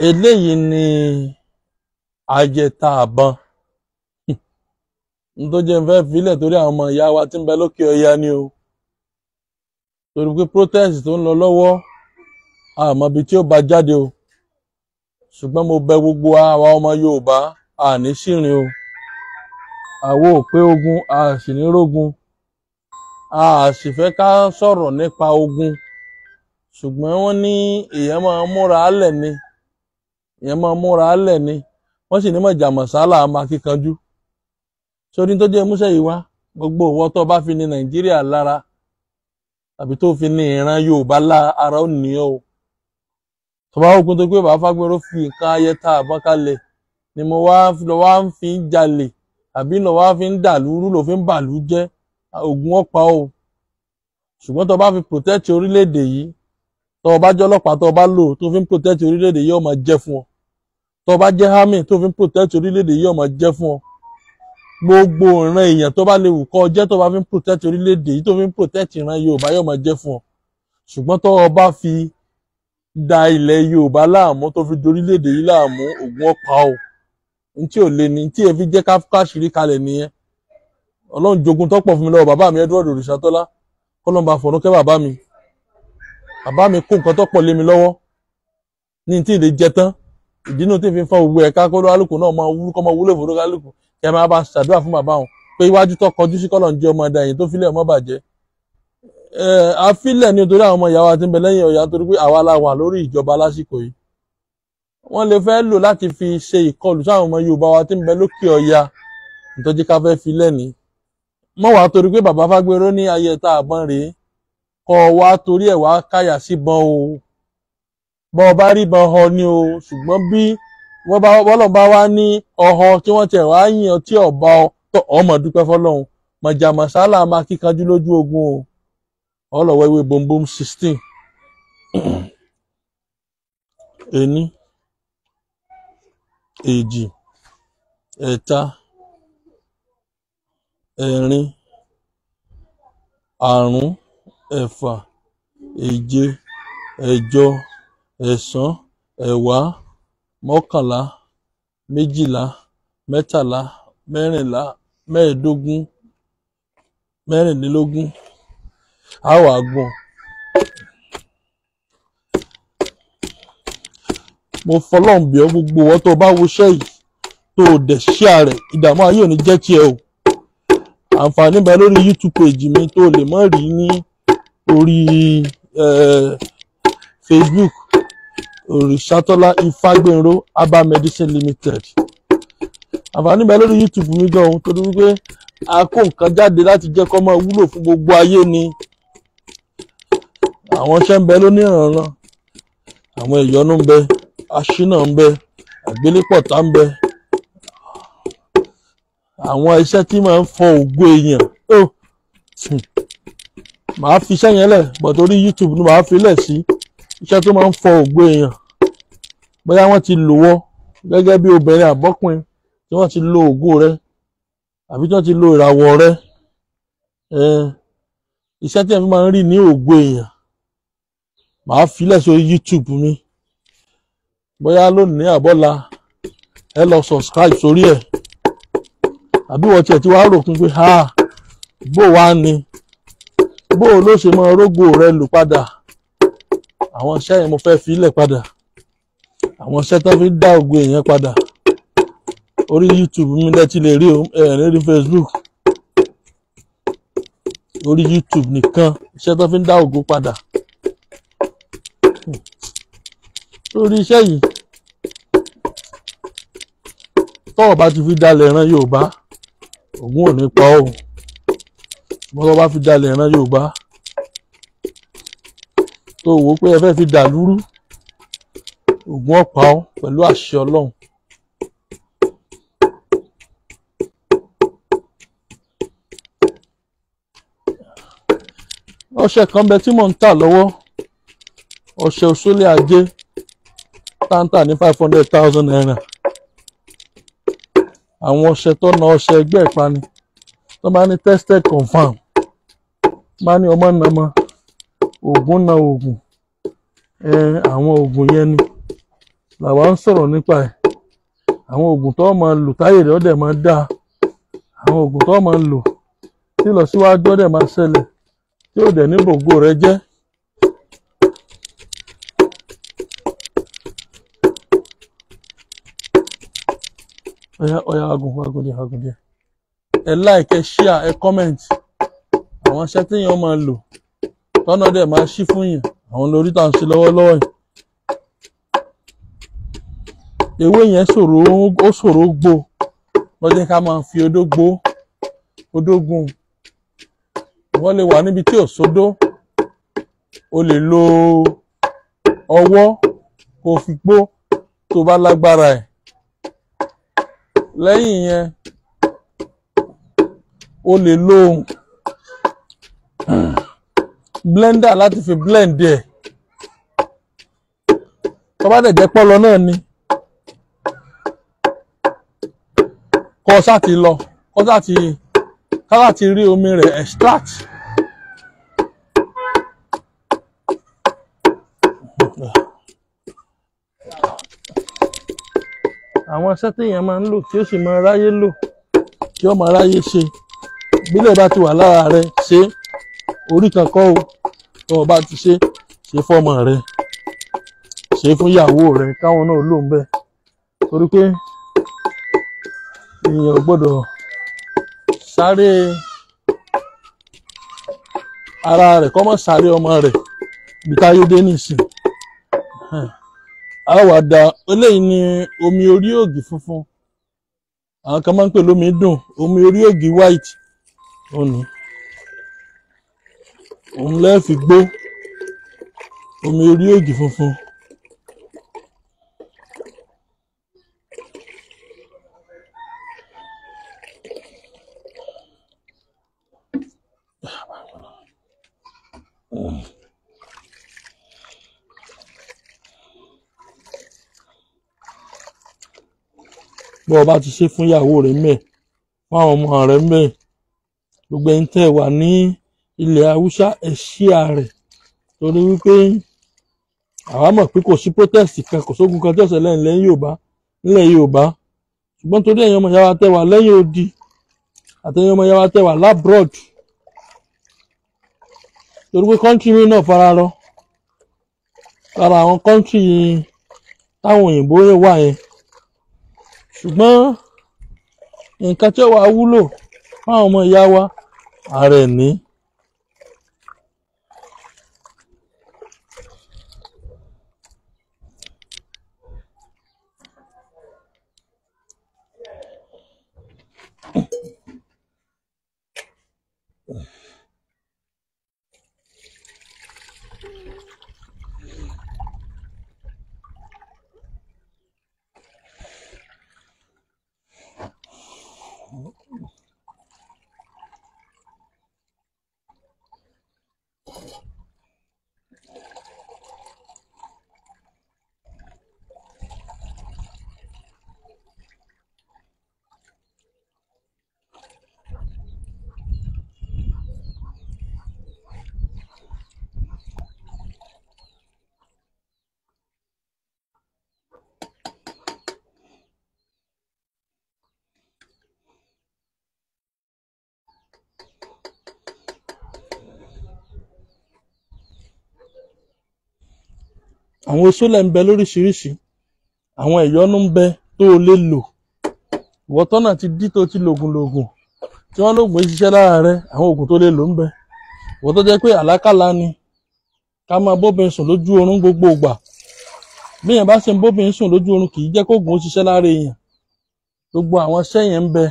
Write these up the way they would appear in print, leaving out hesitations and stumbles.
Eléyìí ni ayẹta àbọn n tó jẹ́ n fẹ́ filẹ̀ torí àwọn ọmọ ìyá wa tí ń bẹ lókè ọya ni o, torí pé protest tó ń lọ lọ́wọ́ àmọ́ ibi tí ó bá jáde o. Ṣùgbọ́n mo bẹ̀ gbogbo àwa ọmọ Yorùbá, àní ṣìrìn o, àwo ò pé ogun, a sì ní rógun, a sì fẹ́ ká sọ̀rọ̀ nípa ogun. Ṣùgbọ́n wọ́n ní èèyàn máa múra álẹ̀ ni, èèyàn máa múra álẹ̀ ni, wọ́n sì ní mọ̀jà mọ̀sálà máa kíkanjú. Sórí tó jẹ́ múṣẹ́ yìí wá, gbogbo ìwọ tó bá fi ní Nàìjíríà lára tàbí tó fi ní ìran Yorùbá lára ó ní o. Tó bá ogun tó gbé bàbá Fágbéró fi nǹkan ayẹta àbọ̀n kalẹ̀ ni mo wá lọ wá ń fi ń jalè àbí lọ wá fi ń dàlúrú ló fi ń bàlú jẹ́, ogun ọ̀pá o. Ṣùgbọ́n tó bá fi protect orílẹ̀-èdè yìí, tó bá jẹ́ ọlọ́pàá tó bá lò tó fi ń protect orílẹ̀-èdè yìí, ó máa jẹ́ fún ọ. Tó bá jẹ́ army tó fi ń protect orílẹ̀-èdè yìí, ó máa jẹ́ fún ọ. Gbogbo ìran èèyàn tó bá lè wù kó jẹ́ tó bá fi ń protect orílẹ̀-èdè yìí, tó fi ń protect ìran Yorùbá, yóò máa jẹ́ fún ọ. Ṣùgbọ́n tó o bá fi da ilẹ̀ Yorùbá láàmú, tó fi dorílẹ̀-èdè yìí láàmú, ogun ọ̀pá o. N tí ò lè ní tí èfi jẹ́ káṣírí kalẹ̀ nìyẹn. Ọlọ́run jogun tó pọ̀ fún mi lọ́wọ́ bàbá mi Edward Òrìṣàtọ́lá, kọ́lọ́n bá fọ̀rọ̀ kẹ́ bàbá mi. Bàbá mi kó nǹkan tó pọ̀ lé mi lọ́wọ́ ní tí ì lè jẹ tán. Ìdínú tí fi ń fọ́n gbogbo ẹ̀ka kó lálùkù náà máa wúlò kọ́ máa wúlò fún lálùkù, kẹ́ máa bá ṣàdúrà fún bàbá wọn pé iwájú tó kọjú sí kọ́lọ̀ ń jẹ́ ọmọ ẹ̀dá yìí tó filẹ̀ ọmọ bàjẹ́. Àfilẹ̀ ni torí àwọn ọmọ ìyá wa tí ń bẹ lẹ́yìn ọ̀yà, torí pé àwa la wà lórí ìjọba lásìkò yìí. Wọ́n lè fẹ́ lò láti fi ṣe ìkọlù sáwọn ọmọ Yorùbá wa tí ń bẹ lókè ọya, nítorí ká fẹ́ filẹ̀ ní. Mọ́ wàá torí pé bàbá Fágbéró ní ayẹta àbọ̀n rèé, kọ́ wa torí ẹ̀ wá káyà síbọn o. Bọ́ ọ bá rí bọn họ ni o, ṣùgbọ́n bí wọ́n bá bọ́lọ̀ bá wá ní ọ̀họ́ tí wọ́n tiẹ̀ wá yìn ọ tí ọba ọ ọmọ dúpẹ́ fọlọ́run. Mọ̀jà mọ̀sálà máa kíkanjú lójú ogun o. Ọlọ́wọ́ ewé bombom 16 ení èjì ẹ̀ta ẹ̀rin àrún ẹ̀fà èje ẹ̀jọ ẹ̀sán ẹ̀wá mọ́kànlá méjìlá mẹ́tàlá mẹ́rìnlá mẹ́ẹ̀ẹ́dógún mẹ́rìnlélógún. A wà gùn. Mo fọlọ́run bẹ̀ ọ́, gbogbo ìwọ tó bá woṣẹ́ yìí tó o dẹ̀ ṣíà rẹ̀, ìdààmú ayé ò ní jẹ́ tiẹ̀ o. Àǹfààní bẹ lórí YouTube page mi tó o lè mọ̀ rí ní orí Facebook, Òrìṣàtọ́lá Ifágbénró Herbal Medicine Limited. Àǹfààní bẹ lórí YouTube mi gan-an, torí wípé a kó nǹkan jáde láti jẹ́ kó máa wúlò fún gbogbo ayé ni. Àwọn iṣẹ́ ń bẹ lóníranran, àwọn ìyọnu ń bẹ, aṣínà ń bẹ, àgbélépọ̀tá ń bẹ, àwọn iṣẹ́ tí máa ń fọ ògo èèyàn. Màá fi iṣẹ́ yẹn lẹ̀, but orí YouTube ni màá fi lẹ̀ sí. Iṣẹ́ tó máa ń fọ ògo èèyàn, bóyá wọ́n ti lò wọ́ gẹ́gẹ́ bí obìnrin àbọ́kùnrin tí wọ́n ti lo ògo rẹ àbí tí wọ́n ti lo ìràwọ̀ rẹ. Iṣẹ́ tí ẹ fi máa ń rí ní ògo èèyàn, màá fi lẹ̀ sórí YouTube mi. Bóyá lónìí àbọ́la ẹ lọ subscribe sórí ẹ̀, àbí wọ́n tiẹ̀ ti wá rò kún pé ha bó wá ni, bó ló ṣe máa rógò rẹ lò padà. Àwọn iṣẹ́ yẹn mo fẹ́ fi lẹ̀ padà, àwọn iṣẹ́ tó fi dá ògo èèyàn padà. Orí YouTube mi lẹ ti lè rí o, ẹ ní rí Facebook. Orí YouTube nìkan iṣẹ́ tó fi ń dá ògo padà. Lórí iṣẹ́ yìí, tọ́wọ́ bá ti fi dalẹ̀ ìran Yorùbá, Ògún ò ní pa ọ́ o. Ṣùgbọ́n tọ́wọ́ bá fi dalẹ̀ ìran Yorùbá, tó wò ó pé ẹ fẹ́ fi dàlúrú, Ògún ó pa ọ́ pẹ̀lú àṣẹ Ọlọ́run. Ọṣẹ kan bẹ tí mò ń tà lọ́wọ́, ọṣẹ òṣòlè ajé táǹtà ní 500,000 naira. Àwọn ọṣẹ tó na ọṣẹ ẹgbẹ́ ìpani tó bá ní tested confam, bá ní ọmọ nàmọ ògùn na ògùn, àwọn ògùn yẹn ni Làwa ń sọ̀rọ̀ nípa ẹ̀. Àwọn oògùn tó máa lò táyé rẹ̀ ó dẹ̀ máa dáa. Àwọn oògùn tó máa lò tí ìlọsíwájú ó dẹ̀ máa ṣẹlẹ̀ tí ó dẹ̀ ní bògo rẹ̀ jẹ́. Ọ̀yá ọ̀yá agun agun díẹ̀ agun díẹ̀. Ẹ like, ẹ share, ẹ comment. Àwọn iṣẹ́ téèyàn máa lò tọ́nà dẹ̀ máa ṣí fún yàn, àwọn lórí tá à ń ṣe lọ́wọ́lọ́wọ́ yìí. Ewé yẹn ṣòro, ó ṣòro gbó lọ́jọ́ ká máa fi odó gbó, odó gún. Wọ́n lè wà níbi tí ò sódó, o lè lo ọwọ́ kó fi gbó tó bá lágbára ẹ̀. Lẹ́yìn yẹn, o lè lo blender láti fi blend ẹ̀. Tó bá dẹ̀ jẹ́ pọ́lọ náà ni, kó sá ti lọ, kó sá ti ká láti rí omi rẹ̀ extract. Àwọn iṣẹ́ téèyàn máa ń lò tí ó sì máa ráyé lò, tí ó máa ráyé ṣe. Bílẹ̀ bá ti wà lára rẹ ṣe, orí kan kọ́ o, tó o bá ti ṣe, ṣe fọ́mọ rẹ, ṣe fún ìyàwó rẹ káwọn náà lò ń bẹ̀. Torí pé èèyàn ò gbọ́dọ̀ sáré ara rẹ̀ kó má sáré ọmọ rẹ̀ bí táyé dé nìsín. A wà da eléyìí ní omi orí ògì funfun. Àwọn kan máa ń pè lómi dùn, omi orí ògì white. Òun ni òun lẹ́ẹ̀ fi gbó omi orí ògì funfun. Bó o bá ti ṣe fún ìyàwó rẹ mẹ́ẹ̀, fún àwọn ọmọ rẹ mẹ́ẹ̀, gbogbo ẹni tẹ́ wà ní ilẹ̀ Haúsá, ẹ ṣíà rẹ̀. Torí wípé àwa mọ̀ pé kò sí protest kan, kò sógun kan tí ó ṣẹlẹ̀ nílẹ̀ Yorùbá, nílẹ̀ Yorùbá. Ṣùgbọ́n torí ẹ̀yin ọmọ ìyá wa tẹ́ wà lẹ́yìn odi àtẹ̀yin ọmọ ìyá wa tẹ́ wà labroad, torí pé kọ́ńtì mi náà fararọ lára àwọn kọ́ńtì táwọn òyìnbó wà yẹn. Ṣùgbọ́n nǹkan tí ó wà wúlò fáwọn ọmọ ìyá wa ààrẹ ní. Àwọn oṣólẹ̀ ń bẹ lóríṣiríṣi, àwọn ẹ̀yọ́nú ń bẹ tó o lè lò. Ìwọ tọ́nà ti dí tó ti lògùn lògùn tí wọ́n lògùn ṣiṣẹ́ lára rẹ, àwọn oògùn tó lè lò ń bẹ. Ìwọ tó jẹ́ pé àlákàlà ni ká máa bóbin sùn lójú oorun gbogbo ìgbà. Bí èèyàn bá ṣe ń bóbin sùn lójú oorun kì í jẹ́ kóògùn ó ṣiṣẹ́ lára èèyàn. Gbogbo àwọn iṣẹ́ yẹn ń bẹ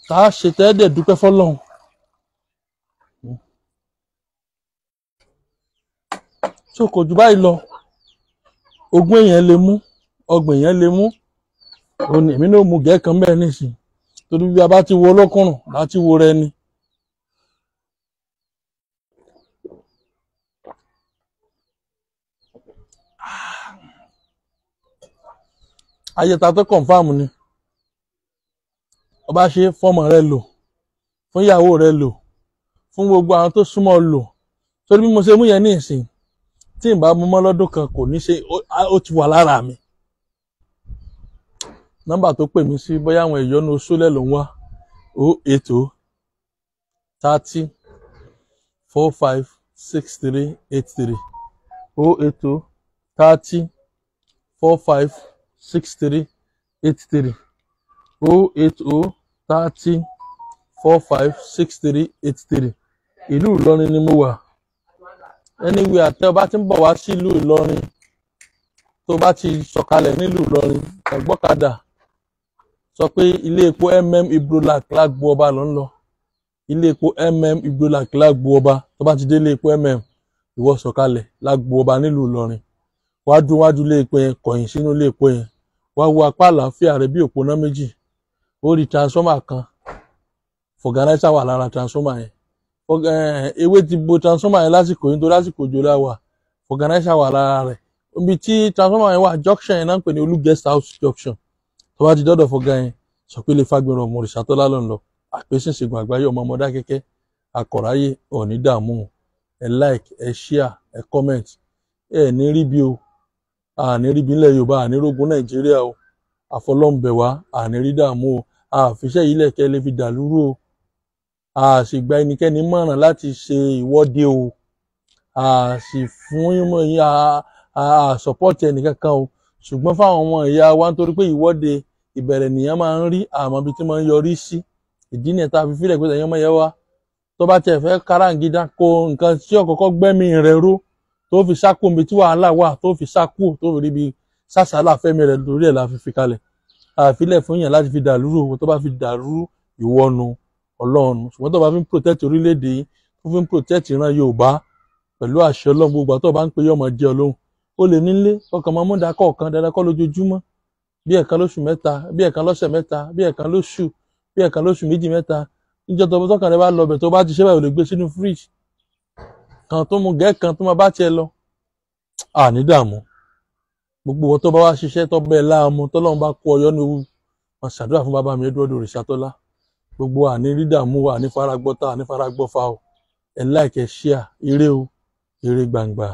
tá a ṣe tẹ́ẹ̀dẹ̀ dúpẹ́ fọ́lọ́run. So kò jù báyìí lọ. Ogún èèyàn lè mú, ọgbọ̀n èèyàn lè mú. Òní èmi náà mú gẹ̀ẹ́ kan bẹ́ẹ̀ nísìn. Torí bí a bá ti wo olókùnrùn láti wo rẹ ni. Ayẹta tó kọ̀nfàmù ni. Ọba ṣe fọ́mọ rẹ lò, fún ìyàwó rẹ lò, fún gbogbo àwọn tó súnmọ́ lò. Torí bí mo ṣe mú yẹn ní ìsìn, tí n bá mú mọ́ lọ́dún kan kò ní ṣe, ó ti wà lára mi. Nọ́mbà tó pè mí sí, bóyá àwọn ìyọnu oṣólẹ̀ ló ń wá, 080 30 45 63 83, 080 30 45 63 83, 080 30 45 63 83. Ìlú Ìlọrin ni mo wà. Anyway, àtẹ ọba tí ń bọ̀ wá sílùú Ìlọrin, tó bá ti sọ̀kalẹ̀ nílùú Ìlọrin, ẹ̀gbọ́kadà sọ pé ilé epo Ibrolac lágbo ọba ló ń lọ. Ilé epo Ibrolac lágbo ọba. Tó bá ti dé ilé epo ìwọ sọ̀kalẹ̀ lágbo ọba nílùú Ìlọrin. Wá dún wájú ilé epo yẹn, kọ̀yìn sínú ilé epo yẹn, wá wo apá àlàáfíà rẹ bí òpónà méjì, ó rí transformer kan, fọ̀gánáísà wà lára transformer yẹn. Ewé ti bo transformer yẹn lásìkò yìí nítorí lásìkò òjò la wà. Fọ̀gánáísà wà lára rẹ̀. Ibi tí transformer yẹn wà, junction yẹn náà ń pè ní Olú Guest House junction. Tó bá ti dọ́dọ̀ fọ̀gá yẹn, sọ pé lè Fágbèrò ọmọ Òrìṣàtọ́lá ló ń lọ. Àpèsè ìṣègùn àgbáyé ọmọ ọmọdá kẹ́kẹ́ akọ̀ráyé òní dààmú. Ẹ like, ẹ share, ẹ comment. Ẹ ní rí bí o, àní rí bí nílẹ̀ Yorùbá, àní rógun Nàìjíríà o. Àfọlọ́ǹbẹ̀wá, àní rí dààmú o. Àfiṣẹ́ yìí lẹ̀kẹ́ lè fi dàlúrú o. A sì gba ẹnikẹ́ni mọ̀ràn láti ṣe ìwọ́de o. A sì fún ìmọ̀ yín, a support ẹnìkankan o. Ṣùgbọ́n fáwọn ọmọ ìyá wa, nítorí pé ìwọ́de ìbẹ̀rẹ̀ nìyẹn máa ń rí, àmọ́ ibi tí máa ń yọrí sí. Ìdí nìyẹn tá a fi fílẹ̀ pé ẹ̀yin ọmọ ìyá wa, tó bá tiẹ̀ fẹ́ káràǹgídá kó nǹkan tí ọ̀kọ̀ọ̀kọ̀ gbẹ́mí rẹ̀ ró, tó fi sákò níbi tí wàhálà wà, tó fi sákò, tó fi ríbi sásàlà fẹ́mi rẹ̀, lórí ẹ̀ la fi fi kalẹ̀. Àfilẹ̀ fún yàn láti fi dàlúrú o. Tó bá fi dàlúrú, ìwọ́nu Ọlọ́run. Ṣùgbọ́n tó bá fi ń protect orílẹ̀-èdè yìí, tó fi ń protect ìran Yorùbá, pẹ̀lú àṣẹ Ọlọ́run, gbogbo àtọ́ bá ń pè yọmọ jẹ́ Ọlọ́run. Ó lè nílé ọkàn máa mú dákọ̀ kan dandan kọ́ lójoojúmọ́, bí ẹ̀kan lóṣù mẹ́ta, bí ẹ̀kan lọ́sẹ̀ mẹ́ta, bí ẹ̀kan lóṣù, bí ẹ̀kan lóṣù méjì mẹ́ta. Níjọ́ tó tọkàn rẹ bá lọ bẹ̀, tó bá ti ṣe báyìí, ò lè gbé sínú fridge kan tó mú gẹ́ẹ̀ kan tó máa bá tiẹ̀ lọ. Àní dààmú. Gbogbo wọn tó bá wá ṣiṣẹ́ tó bẹ́ẹ̀ láàmú, tọ́lọ́run bá kó ọyọ́ ní ewu, wọn ṣàdúrà fún bàbá mi Edward Òrìṣàtọ́lá. Gbogbo àní rí dààmú, àní faragbọ́ta, àní faragbọ́fà o. Ẹ like, ẹ share. Ire o, ire gbangba.